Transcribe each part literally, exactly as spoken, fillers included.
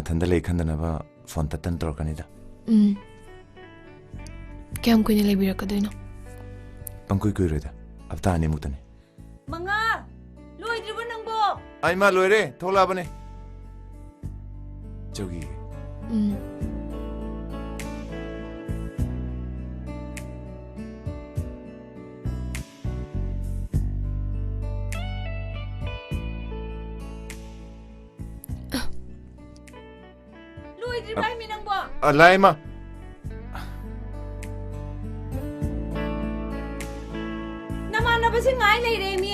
ꯃꯊꯟꯇ ꯂꯩ ꯈꯟꯗꯅꯕ ꯐꯣꯟ ꯇꯠꯇꯅ ꯇꯧꯔꯛꯀꯅꯤꯗ꯫ ꯎꯝ꯫ ꯀꯌꯥꯝ ꯀꯨꯏꯅ ꯂꯩꯕꯤꯔꯛꯀꯗꯣꯏꯅꯣ? ꯄꯪꯀꯨꯏ ꯀꯨꯏꯔꯣꯏꯗ, ꯍꯞꯇꯥ ꯑꯅꯤꯃꯨꯛꯇꯅꯤ꯫ ꯃꯉꯥ! ꯂꯣꯏꯗ꯭ꯔꯤꯕꯣ ꯅꯪꯕꯣ? ꯑꯩ ꯃꯥ ꯂꯣꯏꯔꯦ, ꯊꯣꯛꯂꯛꯑꯕꯅꯦ꯫ ꯆꯧꯒꯤ꯫ ꯎꯝ꯫ ꯂꯣꯏꯗ꯭ꯔꯤꯕ ꯍꯥꯏꯃꯤ ꯅꯪꯕꯣ? ꯑ, ꯂꯥꯛꯑꯦ, ꯏꯃꯥ꯫ ꯅꯃꯥꯟꯅꯕꯁꯤ ꯉꯥꯏ ꯂꯩꯔꯦ, ꯃꯤ꯫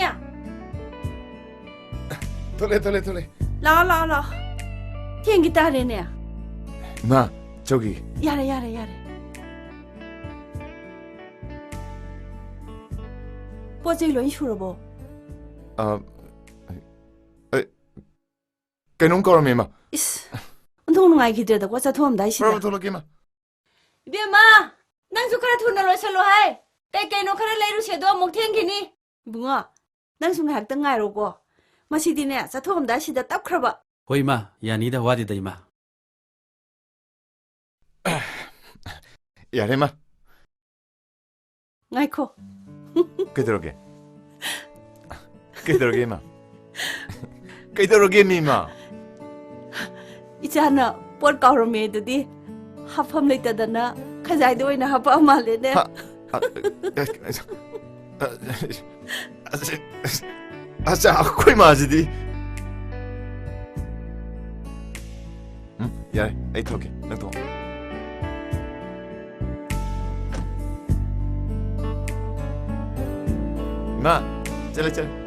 ꯊꯣꯛꯂꯛꯑꯦ, ꯊꯣꯛꯂꯛꯑꯦ, ꯊꯣꯛꯂꯛꯑꯦ꯫ ꯂꯥꯛꯑꯣ, ꯂꯥꯛꯑꯣ, ꯂꯥꯛꯑꯣ꯫ ꯊꯦꯡꯒꯤ ꯇꯥꯔꯦꯅꯦ꯫ ꯏꯃꯥ, ꯆꯧꯒꯤ꯫ ꯌꯥꯔꯦ, ꯌꯥꯔꯦ, ꯌꯥꯔꯦ꯫ ꯄꯣꯠ ꯆꯩ ꯂꯣꯏ ꯁꯨꯔꯕꯣ? ꯑ, ꯑ, ꯀꯩꯅꯣꯝ ꯀꯧꯔꯝꯃꯦ, ꯏꯃꯥ꯫ ꯏꯁ, ꯑꯣꯟꯊꯣꯛ ꯅꯨꯡꯉꯥꯏꯈꯤꯗ꯭ꯔꯦꯗꯀꯣ, ꯆꯠꯊꯣꯛꯑꯝꯗꯥꯏꯁꯤꯗ꯫ ꯄ꯭ꯔꯚꯨ ꯊꯣꯛꯂꯛꯀꯦ, ꯏꯃꯥ꯫ ꯏꯕꯦꯝꯃ, ꯅꯪꯁꯨ ꯈꯔ ꯊꯨꯅ ꯂꯣꯏꯁꯜꯂꯨ ꯍꯥꯏ꯫ ꯀꯩ ꯀꯩꯅꯣ ꯈꯔ ꯂꯩꯔꯨꯁꯦꯗꯣ, ꯑꯃꯨꯛ ꯊꯦꯡꯈꯤꯅꯤ꯫ ꯏꯕꯨꯡꯉꯣ, ꯅꯪꯁꯨ ꯉꯥꯏꯍꯥꯛꯇꯪ ꯉꯥꯏꯔꯣꯀꯣ꯫ ꯃꯁꯤꯗꯤꯅꯦ, ꯆꯠꯊꯣꯛꯑꯝꯗꯥꯏꯁꯤꯗ ꯇꯞꯈ꯭ꯔꯕ꯫ ꯍꯣꯏ, ꯏꯃꯥ, ꯌꯥꯅꯤꯗ, ꯋꯥꯗꯦꯗ, ꯏꯃꯥ꯫ ꯌꯥꯔꯦ, ꯏꯃꯥ꯫ ꯉꯥꯏꯈꯣ꯫ ꯀꯩꯗꯧꯔꯒꯦ? ꯀꯩꯗꯧꯔꯒꯦ, ꯏꯃꯥ? ꯀꯩꯗꯧꯔꯒꯦ, ꯃꯤ ꯏꯃꯥ? ꯏꯆꯥꯅ ꯄꯣꯠ ꯀꯥꯎꯔꯝꯃꯦ ꯑꯗꯨꯗꯤ ꯍꯥꯞꯐꯝ ꯂꯩꯇꯗꯅ ꯈꯖꯥꯏꯗ ꯑꯣꯏꯅ ꯍꯥꯞꯄꯛꯑ ꯃꯥꯜꯂꯦꯅꯦ꯫ ꯍꯥ? ꯑ, ꯑ, ꯑ, ꯑ, ꯑ, ꯑꯁ, ꯑꯩꯈꯣꯏ ꯃꯥꯁꯤꯗꯤ꯫ ꯎꯝ, ꯌꯥꯔꯦ, ꯑꯩ ꯊꯣꯛꯀꯦ, ꯅꯪ ꯊꯣꯛꯑꯣ꯫ ꯏꯃꯥ, ꯆꯠꯂꯦ, ꯆꯠꯂꯦ꯫